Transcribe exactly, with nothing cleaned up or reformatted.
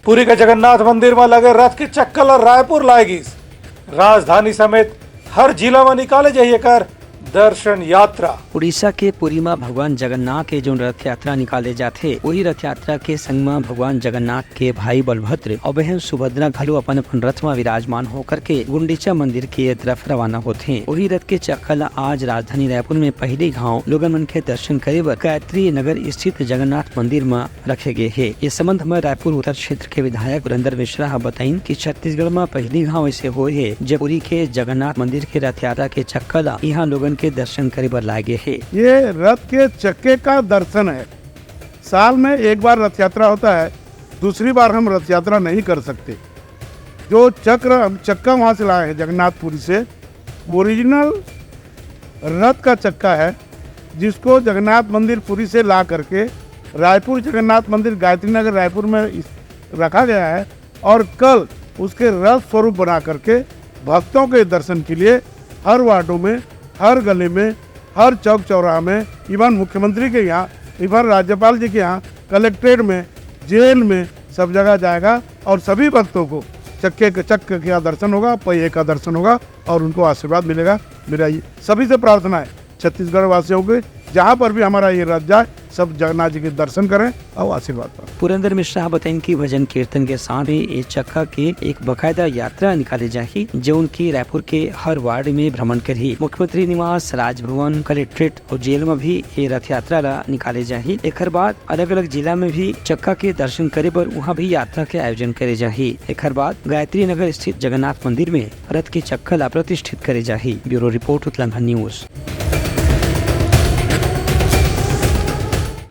पुरी के जगन्नाथ मंदिर म लगे रथ के चक्का ल रायपुर लाए गिस। राजधानी समेत हर जिला म निकाले जाही एकर दर्शन यात्रा। उड़ीसा के पुरी म भगवान जगन्नाथ के जोन रथ यात्रा निकाले जाथे, वही रथ यात्रा के संग म भगवान जगन्नाथ के भाई बलभद्र अउ बहन सुभद्रा घलो अपन-अपन रथ म विराजमान होकर के गुंडीचा मंदिर के तरफ रवाना होथे। वही रथ के चक्का ल आज राजधानी रायपुर में पहली घाव लोगन मन के दर्शन करे बर गायत्री नगर स्थित जगन्नाथ मंदिर म रखे गे हे। ये संबंध म रायपुर उत्तर क्षेत्र के विधायक पुरेंद्र मिश्रा ह बताइन कि छत्तीसगढ़ म पहली घाव ऐसे होए हे, जब पुरी के जगन्नाथ मंदिर के रथ यात्रा के चक्का ल इहां लोगन के दर्शन करे बर लाए गे हे। ये रथ के चक्के का दर्शन है। साल में एक बार रथ यात्रा होता है, दूसरी बार हम रथ यात्रा नहीं कर सकते। जो चक्र हम चक्का वहां से लाए हैं जगन्नाथपुरी से, ओरिजिनल रथ का चक्का है, जिसको जगन्नाथ मंदिर पुरी से ला करके रायपुर जगन्नाथ मंदिर गायत्री नगर रायपुर में इस, रखा गया है और कल उसके रथ स्वरूप बना करके भक्तों के दर्शन के लिए हर वार्डों में, हर गली में, हर चौक चौराहा में, इवन मुख्यमंत्री के यहाँ, इवन राज्यपाल जी के यहाँ, कलेक्ट्रेट में, जेल में, सब जगह जाएगा और सभी भक्तों को चक्के के, चक्के का दर्शन होगा, पहिए का दर्शन होगा और उनको आशीर्वाद मिलेगा। मेरा ये सभी से प्रार्थना है, छत्तीसगढ़ वासियों के, जहाँ पर भी हमारा ये रथ जाए, सब जगन्नाथ जी के दर्शन करें और आशीर्वाद पाएं। पुरेंद्र मिश्रा ह बताइन कि भजन कीर्तन के साथ ही ये चक्का के एक बकायदा यात्रा निकाले जाही, जो उनकी रायपुर के हर वार्ड में भ्रमण करही। मुख्यमंत्री निवास, राजभवन, कलेक्ट्रेट और जेल में भी ये रथ यात्रा ला निकाले जाही। एकर बाद अलग-अलग जिला में भी चक्का के दर्शन करे बर उहाँ भी यात्रा के आयोजन करे जाही। एकर बाद गायत्री नगर स्थित जगन्नाथ मंदिर में रथ के चक्का ला प्रतिष्ठित करे जाही। ब्यूरो रिपोर्ट, उतलंघन न्यूज।